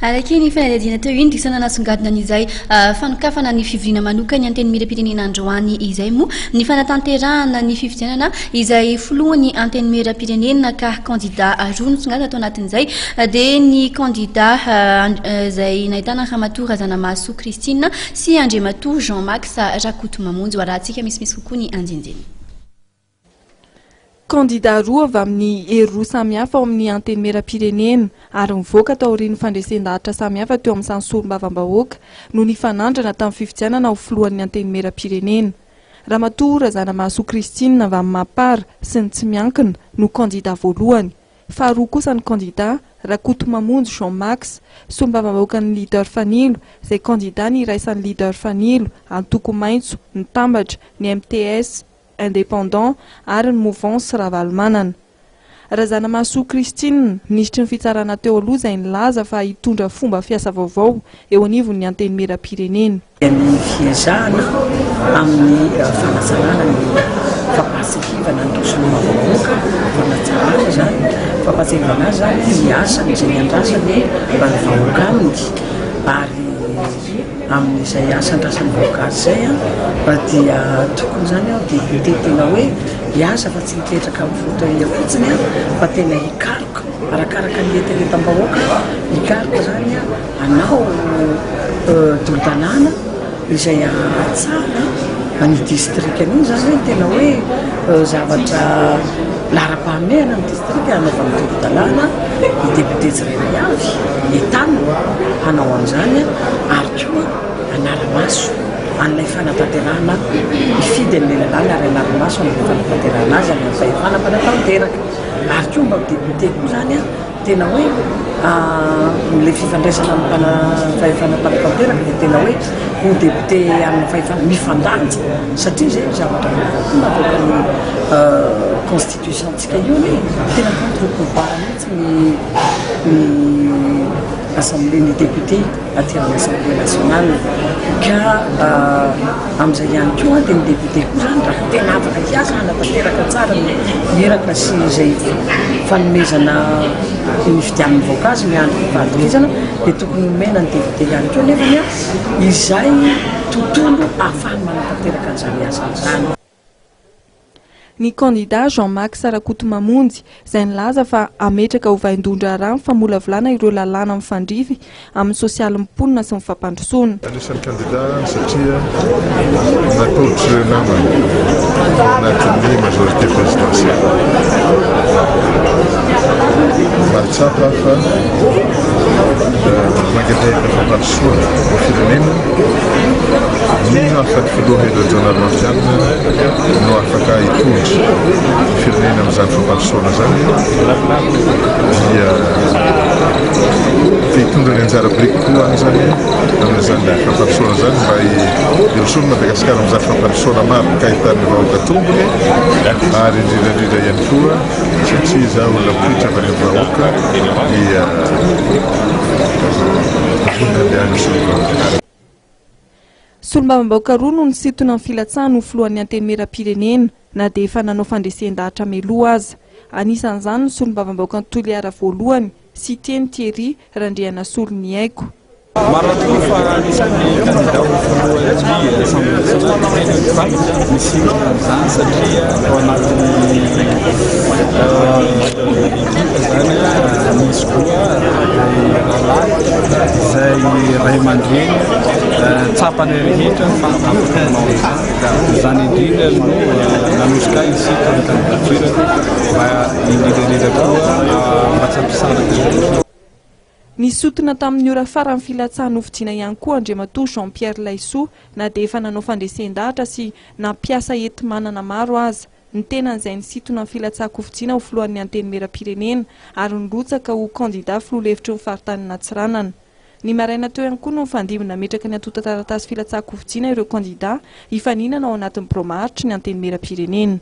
Araka iny fanadihadiana teo iny dia isan'ny nanasongadina an'izay fanokafana ny fivoriana manokan'ny Antenimierampirenena androany izay moa ny fanatanterahana ny fifidianana izay filohan'ny Antenimierampirenena ka kandida roa no songadina tao anatin'izay dia ny kandida izay nahitana Ramatoa Razanamahasoa Christine sy Andriamatoa Jean Max Rakotomamonjy. Ho arahantsika misimisy kokoa ny andinindininy. Kandida roa avy amin'ny hery roa samihafa ao amin'ny Antenimierampirenena ary nivoaka taorian'ny fandresen-dahatra samihafa teo amin'ny samy solombavambahoaka no nifanandrana tamin'ny fifidianana ho filohan'ny Antenimierampirenena. Ramatoa Razanamahasoa Christine avy amin'ny Mapar sy ny tsy miankina no kandida voalohany. Faharoa kosa ny kandida Rakotomamonjy Jean Max, solombavambahoakan'ny Leader Fanilo, izay kandida niraisan'ny Leader Fanilo, Antoko Maitso, Mitambatra, ny MTS, Indépendant ary ny Mouvance Ravalomanana. Razanamahasoa Christine, minisitry ny fitsarana teo aloha izay nilaza fa hitondra fomba fiasa vaovao eo anivon'ny Antenimierampirenena. Dia ny fiezahana amin'ny fanatsarana ny fampahatsiahivana ny solombavambahoaka, fanatsarana izany, fampahatsiahivana azy izany ny asany izay niandrasany ny vahoaka aminy ary Amin'izay asa andrasan'ny vahoaka azy izay dia tokony izany aho député tena hoe hiasa fa tsy hipetraka amin'ny fauteuil fotsiny fa tena hikaroka arakaraka ny heteretam-bahoaka, hikaroka izany hanao tolo-dalàna izay hahatsara ny distrika an'iny izany hoe tena hoe zavatra laharam-pahamehana ny distrika hanaovana tolo-dalàna ny député tsirairay avy entanina hanao an'izany ary koa hanara-maso an'ilay fanatanterahana hifidy an'ilay lalàna ary hanara-maso an'ilay fanatanterahana azy any amin'ny fahefana mpanatanteraka ary koa mba ho député koa izany tena hoe ilay fifandraisana amin'ny mpana fahefana mpanatanteraka dia tena hoe ho député amin'ny fahefana mifandanja satria izay ny zavatra vaovao koa navoakan'ny constitution-tsika io anie tena contre pouvoir mihitsy ny ny assemblée ny député aty amin'ny assemblée nationale ka amin'izay ihany koa dia ny député koa izany raha tena afaka hiasa hanatanteraka tsara ny iraka sy izay fanomezana ny fidian'ny vahoaka azy miandry fahatokiana dia tokony omena ny député ihany koa nefany izay tontolo ahafahany manatanteraka an'izany asa izany. Ny kandida Jean Max Rakotomamonjy, izay nilaza fa hametraka ho vaindohan-draharaha ny famolavolana ireo lalàna mifandrify amin'ny sosialin'ny mponina sy ny fampandrosoana. Anisan'ny kandida satria natolotr'ireo namany ao anatin'ny majorité présidentielle. Mahatsapa aho fa mangetaheta fampandrosoana ny firenena. Mino aho fa ny filoha Hery Rajaonarimampianina no afaka hitondra ny firenena amin'izany fampandrosoana izany dia te hitondra ny anjara biriky koa aho izany amin'izany fampandrosoana izany mba hirosoan'i Madagasikara amin'izany fampandrosoana maro ka ahitan'ny vahoaka tombony ary indrindra indrindra ihany koa satria izaho olona mipoitra avy any amin'ny vahoaka dia vonona andeha hisolo vahoaka. Solombavambahoaka roa no nisintona ny filatsahany ho filohan'ny Antenimierampirenena na dia efa nanao fandresen-dahatra mialoha aza. Anisan'izany ny solombavambahoakan'i Toliara voalohany, Siteny Thierry Randrianasoloniaiko. Marina tokoa fa anisan'ny kandida ho filohan'ny Assemblée nationale ny tenany fa misintona amin'izany satria ao anatin'ny ekipa izany misy koa ilay rahalahy izay ray aman-dreny tsapanay rehetra fa afaka manao an'izany. Izany indrindra no nanosika ahy hisintona ny candidature-ko mba indrindra indrindra koa mba tsy hampisaraka ny ekipa. Nisintona tamin'ny ora faran'ny filatsahany hofidiana ihany koa Andriamatoa Jean Pierre Laisoa na dia efa nanao fandresen-dahatra sy nampiasa enti-manana maro aza. Ny tenany izay nisintona ny filatsahan-kofidiana ho filohan'ny Antenimierampirenena ary nirotsaka ho kandida filoha lefitry ny faritanin'Antsiranana. Ny maraina teo ihany koa no nifandimby nametraka ny antontan-taratasy filatsahan-kofidiana ireo kandida hifaninana ao anatin'ny birao maharitry ny Antenimierampirenena.